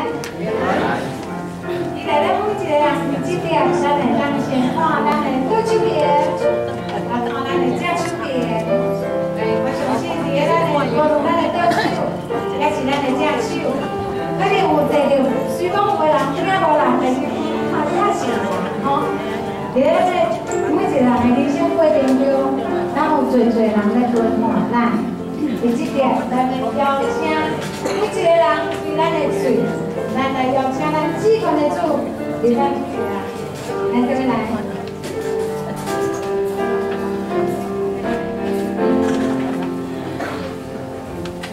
安。期待咱每一个人這點，咱會當先看咱的左手邊，啊看咱的正手邊。我相信佇個咱的無論咱的左手，抑是咱的正手，可能有坐著，雖講有的人拄仔無人，但是看遮是人吼。佇個咱的每一個人的人生過程中，咱有濟濟人來陪伴咱。佇這點，咱要邀請每一個人對咱的喙，咱來邀請咱至尊的主佇咱這個人，咱做伙來。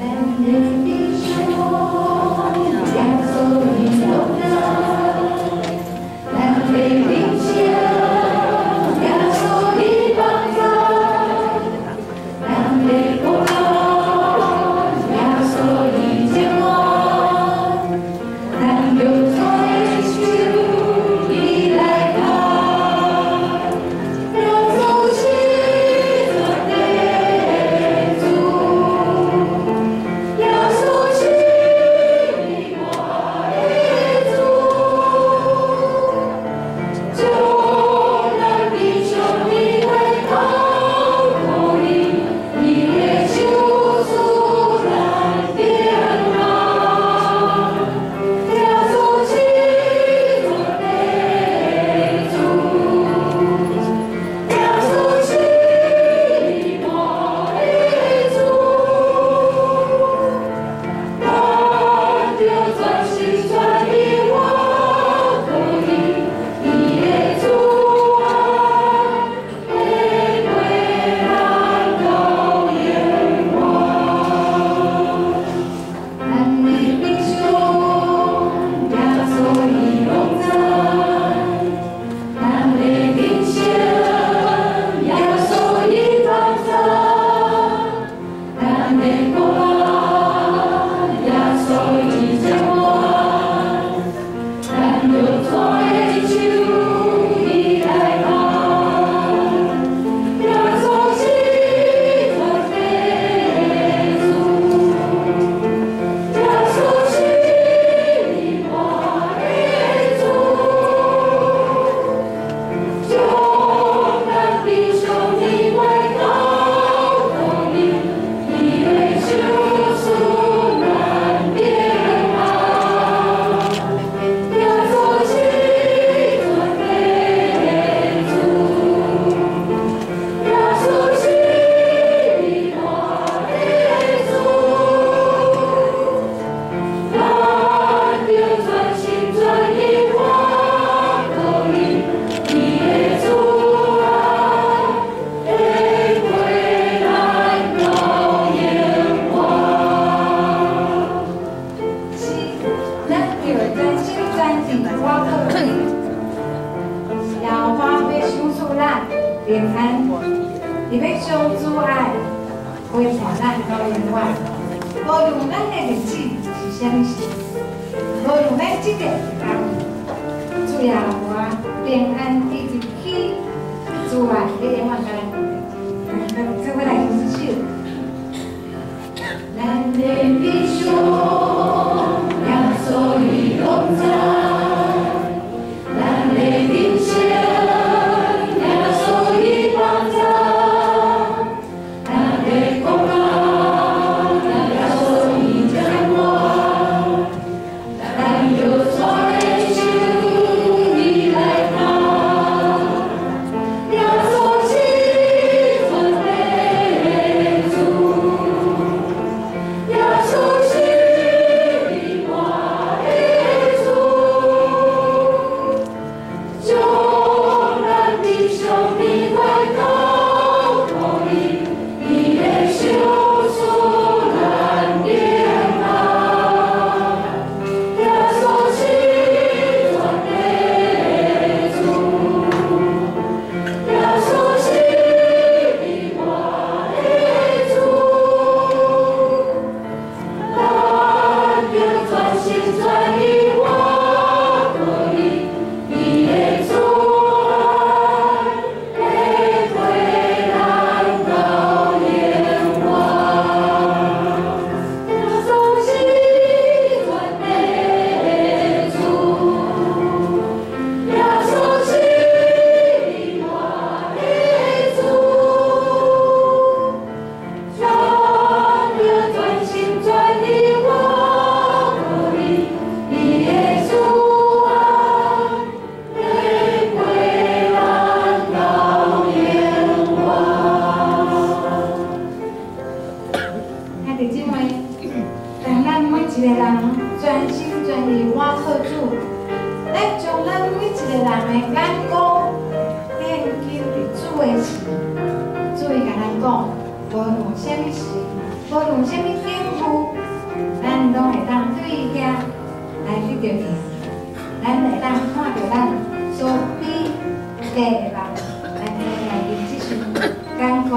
咱的弟兄，耶穌伊同在，咱的領袖，耶穌伊幫助，咱的國家，耶穌伊接管，咱著帶手伊來牽，耶穌是全地的主。耶穌是我的主，將咱悲傷的話交予伊，伊的手賜咱平安。耶穌是全地的主，耶穌是我的主。咱著全心全意倚靠伊，伊的慈愛會陪咱到永遠。咱的弟兄，耶穌伊同在，咱的領袖，耶穌伊幫助，咱的國家，耶穌伊接管，咱著帶手伊來牽，耶穌是全地的主，耶穌是我的主，將咱悲傷的話交予伊，伊的手賜咱平安。耶穌是全地的主，耶穌是我的主，咱著全心全意倚靠伊，伊的慈愛會陪咱到永遠。是，咱著全心全意倚靠伊，耶和華欲賞賜咱平安，伊欲將慈愛陪伴咱到永遠。無論咱的日子是啥物時，無論咱這個人，主耶和華平安以及喜慈愛，你永遠佮咱佇。咱做伙來舉手。咱的弟兄，耶穌伊同在，咱的領袖，耶穌伊幫助，咱的國家，耶穌伊掌管，咱著帶手伊來牽，耶穌是心全意倚靠主，咱將咱每一個人的眼光定睛佇主的時，主伊共咱講，無論啥物事，無論啥物境遇，咱攏會當對伊遐來得著贏，咱會當看著咱所美麗的夢，咱來認這首眼光。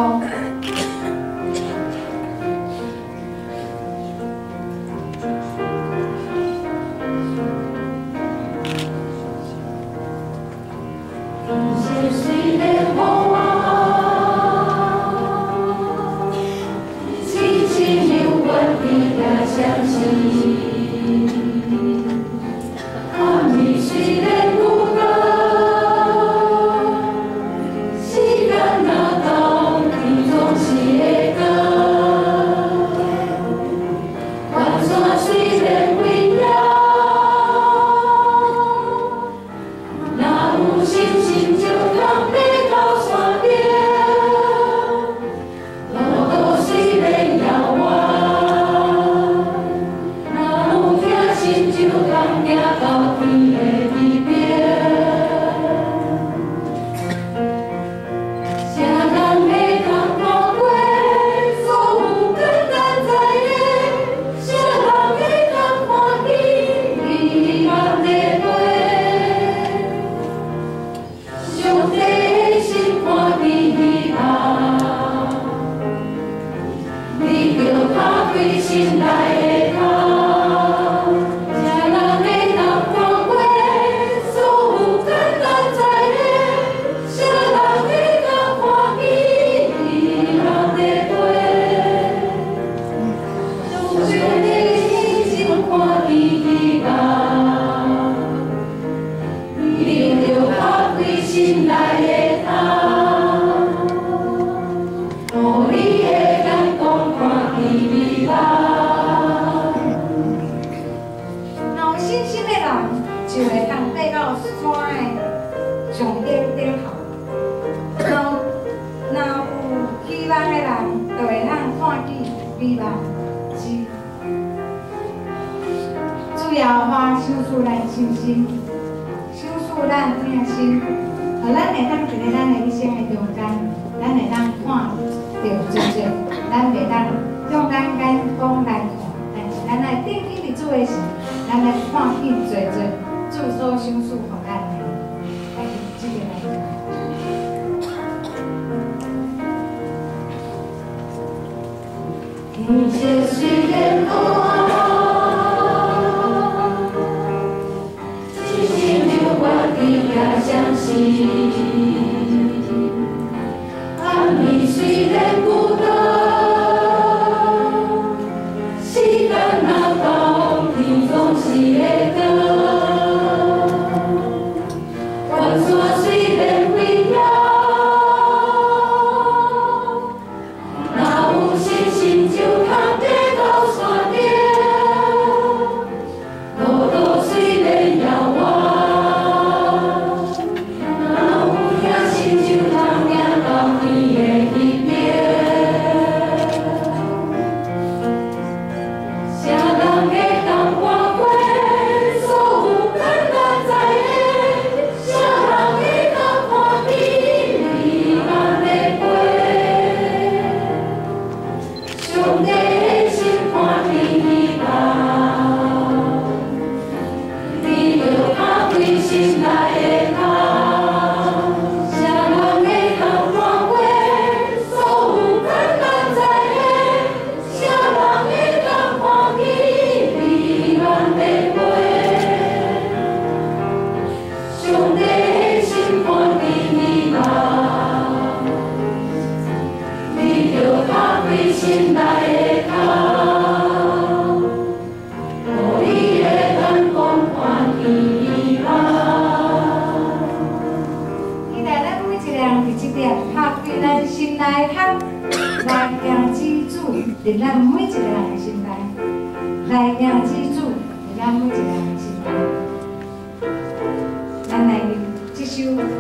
咱来念這首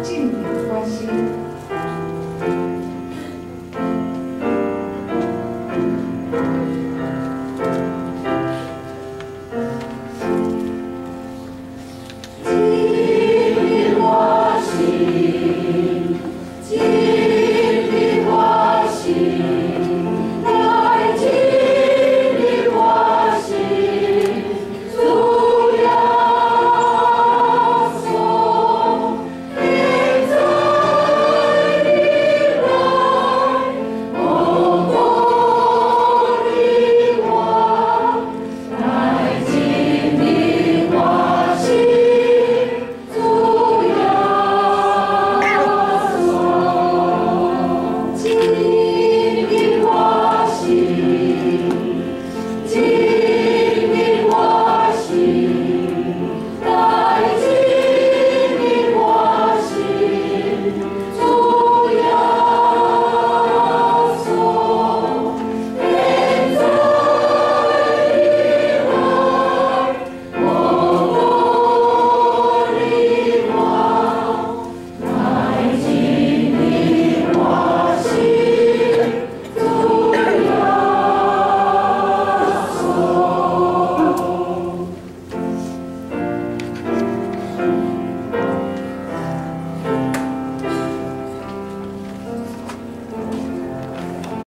進入關心。